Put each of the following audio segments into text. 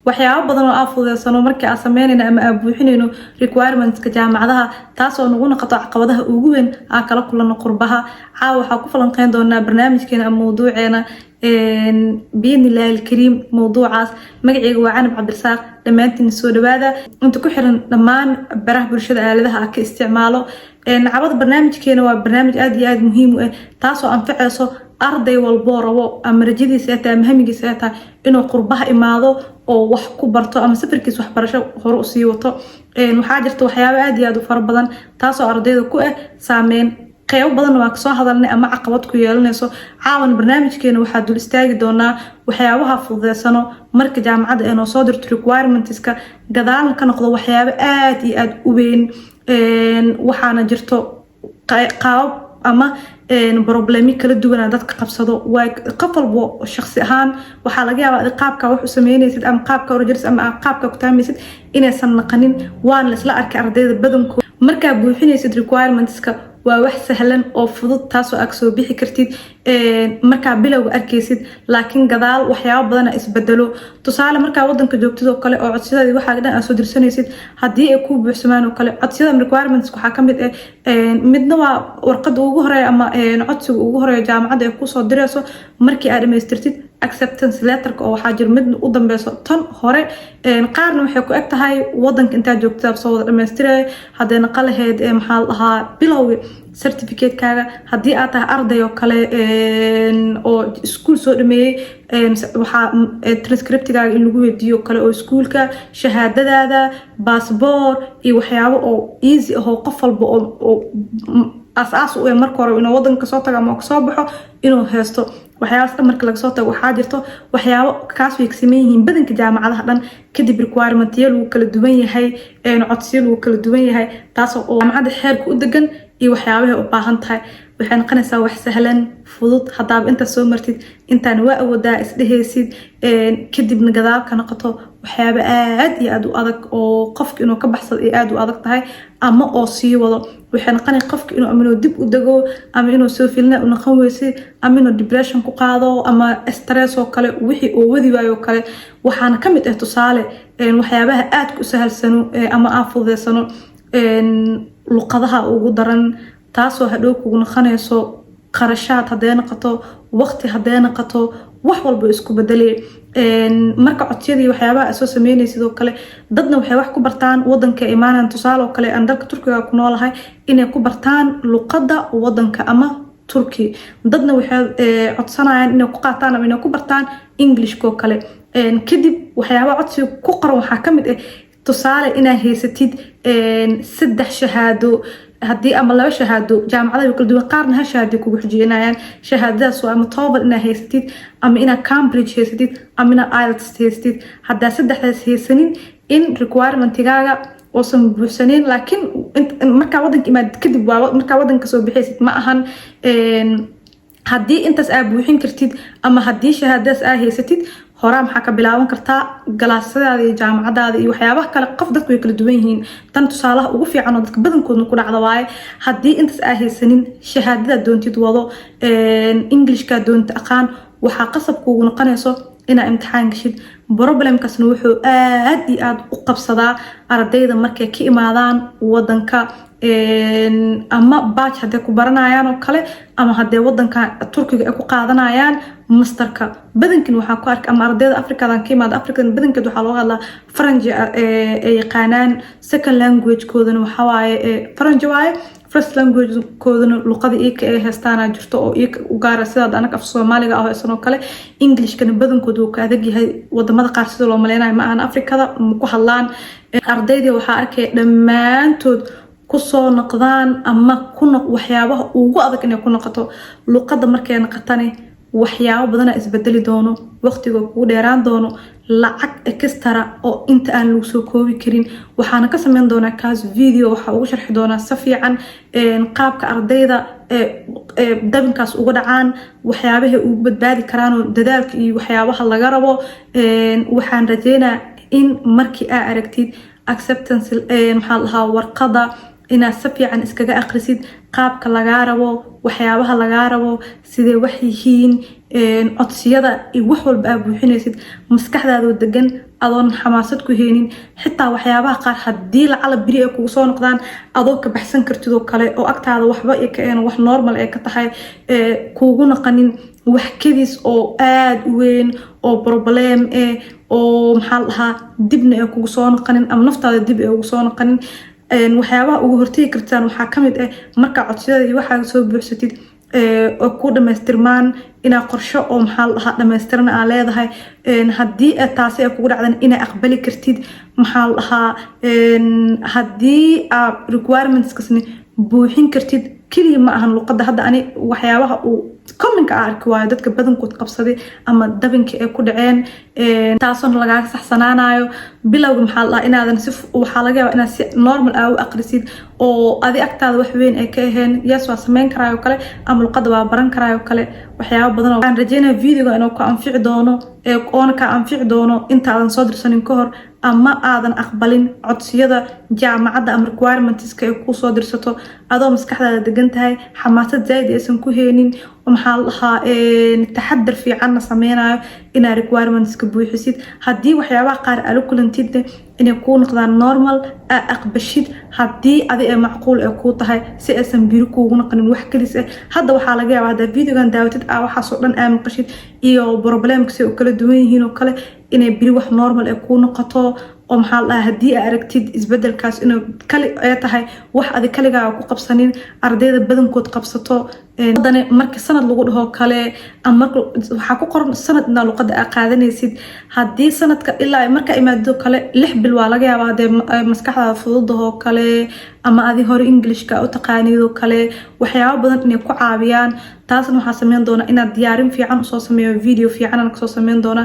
Waxyaabo badan oo aa fududeysano markii aan sameynayno ama aan buuxinayno requirementska jaamacadaha, taasoo nagu noqoto caqabadaha ugu weyn aan kala kulano qurbaha. Caawa waxaa ku falanqeyn doonaa barnaamijkeena ama mawduuceena, biidnillahi alkariim. Mawduucaas magaceyga waa Canab Cabdirasaaq. Dhammaantiin soo dhawaada, inta ku xiran dhammaan baraha bulshada aaladaha aan ka isticmaalo. Cawada barnaamijkeena waa barnaamij aad iyo aad muhiim u ah, taasoo anficayso arday walboo rabo ama rajadiisa ay tahay ama hamigiisa ay tahay inuu qurbaha imaado oo wax ku barto ama safarkiisa waxbarasho hore usii wato. Waxaa jirta waxyaabo aad iyo aad u fara badan taasoo ardayda ku ah saameyn, qeybo badanna waa kasoo hadalnay ama caqabad ku yeelanayso. Caawan barnaamijkeena waxaa dul istaagi doonaa waxyaabaha fududeysano marka jaamacadda ay noo soo dirto requirementska, gadaalna ka noqdo waxyaabo aad iyo aad u weyn. Waxaana jirto qaabab ama problemo kala duwana dadka qabsado. Waa qof walbo shaqsi ahaan waxaa laga yaabaa qaabka wax u sameynaysid ama qaabka orajars ama qaabka ku taamaysid inaysan naqanin. Waana laisla arkay ardayda badankooda, markaa buuxinaysid requirementska waa wax sahlan oo fudud, taasoo aad soo bixi kartid markaa bilowga arkaysid, laakiin gadaal waxyaabo badana isbedelo. Tusaale, markaa wadanka joogtid oo kale oo codsiyadaadi waxaa dhan aad soo dirsanaysid, haddii ay kuu buuxsamaan oo kale codsiyada requirements, waxaa kamid ah midna waa warqada ugu horeeya ama codsiga ugu horeeya jaamacadda ay kusoo dirayso markii aad dhamaystirtid acceptance letterka, oo waxaa jira mid u dambeyso tan hore. Qaarna waxay ku eg tahay wadanka intaad joogtid soo wada dhamaystiraya. Hadday naqa lahayd, maxaa la dhahaa, bilowgi certificate-kaaga, haddii aad tahay arday oo kale oo iskuul soo dhameeyey, waxaa transcriptigaaga in lagu weydiiyo kale oo iskuulka, shahaadadaada, baasboor iyo waxyaabo oo easy ah oo qof walba oo aas-aas u marka hore inuu wadanka kasoo tago ama kasoo baxo inuu haysto. Waxyaabaas dhan marka laga soo tago, waxaa jirto waxyaabo kaas way ka sameyn yihiin badanka jaamacadaha dhan. Kadib requirementiyo lagu kala duwan yahay, codsiyo lagu kala duwan yahay, taas oo jaamacadda xeerka u degan iyo waxyaabahay u baahan tahay. Waxay noqonaysaa wax sahlan, fudud haddaaba intaad soo martid, intaan waa awoodaa isdhehaysid, kadibna gadaal ka noqoto waxyaabo aad iyo aad u adag oo qofka inuu ka baxsado ay aad u adag tahay ama oo sii wado. Waxay noqonaya qofka inuu ama inuu dib u dego ama inuu soo filina u noqon weyse ama inuu depression ku qaado ama stress oo kale, wixii uu wadi waayo oo kale. Waxaana ka mid ah, tusaale, waxyaabaha aadka u sahalsano ama aan fududeysano, luqadaha ugu daran, taasoo hadhow kugu noqonayso qarashaad hadday noqoto, waqti hadday noqoto, wax walba isku bedelay. Marka codsiyadii waxyaabaha aad soo sameynaysid sidoo kale, dadna waxay wax ku bartaan wadanka imaanaan. Tusaale oo kale, aan dalka Turkiga ku noolahay, inay ku bartaan luqadda wadanka ama Turki. Dadna waxay codsanayaan inay ku qaataan ama inay ku bartaan Englishka oo kale. Kadib waxyaabaha codsiga ku qoran waxaa kamid ah, tusaale, inaad haysatid saddex shahaado haddii ama laba shahaado. Jaamacadaha way kala duwan, qaarna hal shahaado kugu xijinayaan. Shahaadadaas waa ama TOEFL inaad haysatid ama inaad Cambridge haysatid ama inaad IELTS haysatid. Haddaa saddexdaas haysanin, in requirementigaaga uusan buuxsaneyn. Laakiin markaa wadanka imaad kadib, waa markaa wadanka soo bixaysid, ma ahan. Haddii intaas aa buuxin kartid ama haddii shahaadadaas aa haysatid, horaa maxaa ka bilaaban kartaa galaasadaada iyo jaamacadaada iyo waxyaabaha kale. Qof dadku way kala duwan yihiin. Tan tusaalaha ugu fiican oo dadka badankoodna ku dhacda waaye. Haddii intaas aa haysanin, shahaadadaad doontid wado, Englishkaa doontid aqaan, waxaa qasab kuugu noqonayso inaa imtixaan gashid. Problemkaasna wuxuu aad iyo aad u qabsadaa ardayda markay ka imaadaan wadanka, ama batch hadday ku baranayaan oo kale ama haddee wadanka Turkiga ay ku qaadanayaan masterka. Badankin waxaa ku arkay ama ardayda Afrikadan ka imaada, Afrikadan badankeed waxaa looga hadlaa Faranji ay yaqaanaan, second language-koodana waxaa waaye Faranji waaye, first language-koodana luqada iika ay haystaana jirto oo iika u gaara, sidaad anaga af Soomaaliga ah haysan oo kale. Englishkana badankood wuu ka adag yahay wadamada qaar, sida loo maleynayo ma ahan. Afrikada ma ku hadlaan. Ardaydii waxaa arkaya dhammaantood kusoo noqdaan ama ku waxyaabaha ugu adag inay ku noqoto luqadda. Markay noqotane, waxyaabo badana isbedeli doono, waqtiga kugu dheeraan doono, lacag extra oo inta aan lagu soo koobi karin. Waxaana ka sameyn doonaa kaas video, waxaa ugu sharxi doonaa si fiican qaabka ardayda dabinkaas uga dhacaan, waxyaabahay ugu badbaadi karaan oo dadaalka iyo waxyaabaha laga rabo. Waxaan rajeynaa in markii aa aragtid acceptance, maxaa la dhahaa, warqada Inaad si fiican iskaga aqrisid qaabka lagaa rabo, waxyaabaha lagaa rabo, sidee wax yihiin, codsiyada iyo wax walba aa buuxinaysid, maskaxdaadoo degan, adoon xamaasad ku heenin. Xitaa waxyaabaha qaar haddii lacala beri ay kugu soo noqdaan, adoo ka baxsan kartid oo kale, oo agtaada waxba ka een wax normal ee ka tahay, kuugu naqanin wax kadis oo aada u weyn oo problem eh, oo maxaa la dhahaa, dibna ay kugu soo noqonin ama naftaada dib ay ugu soo noqonin. Waxyaabaha ugu hortegi kartaan waxaa kamid ah, markaa codsiyada iyo waxaaga soo buuxsatid oo ku dhamaystirmaan, inaa qorsho oo maxaa la dhahaa dhamaystiran aa leedahay. Haddii taasi ay kugu dhacdan, inaa aqbali kartid, maxaa la dhahaa, haddii aa requirementskasni buuxin kartid. Keliya ma ahan luqadda. Hadda ani waxyaabaha uu commonka a arki waayo, dadka badankood qabsaday ama dabinka ay ku dhaceen, taasoona lagaaga saxsanaanayo bilowga, maxaa la dhahaa, inaadan si, waxaa laga yaabaa inaad si normal aa u aqrisid oo adi agtaada wax weyn ay ka aheen, yes, waa sameyn karaayo kale ama luqadda waa baran karaayo kale. Waxyaaba badan oo aan rajeynaya videoga inuu ku anfici doono, oona kaa anfici doono intaadan soo dirsanin ka hor ama aadan aqbalin codsiyada jaamacadda ama requirementska ay kuu soo dirsato, adoo maskaxdaada degan tahay, xamaasad zaaid aysan ku heenin, maxaa la dhahaa, taxadar fiicanna sameynayo inaad requirementska buuxisid. Haddii waxyaabaha qaar aa la kulantidna, inay kuu noqdaan normal, aa aqbashid haddii adi ee macquul ee kuu tahay, si aysan biri kuugu noqonin wax kelis ah. Hadda waxaa laga yaabaa haddaa videogan daawatid, aa waxaasoo dhan aa maqashid iyo problemka si u kala duwan yihiin oo kale, inay biri wax normal ee kuu noqoto, oo maxaa la dhahaa, haddii aa aragtid isbedelkaas inuu kali ay tahay, wax adi kaligaa ku qabsanin, ardayda badankood qabsato. Haddana marka sanad lagu dhaho kale ama marka waxaa ku qoran sanad inaa luqadda aa qaadanaysid, haddii sanadka ilaa markaa imaado kale 6 bil waa laga yaabaa, hadee maskaxdaada fududahoo kale ama adi hore Englishka u taqaanidoo kale, waxyaabo badan inay ku caawiyaan. Taasna waxaa sameyn doona inaad diyaarin fiican usoo sameeyo, video fiican kasoo sameyn doona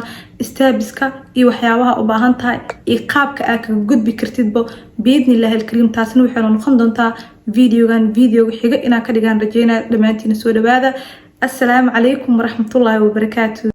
stepska iyo waxyaabaha u baahan tahay iyo qaabka aad kaga gudbi kartidba, biidni illaahi alkariim. Taasna waxayna noqon doontaa videogan videoga xiga inaan ka dhigaan rajeynaya. Dhammaantiina soo dhawaada. Assalaamu calaykum waraxmatullaahi wabarakaatu.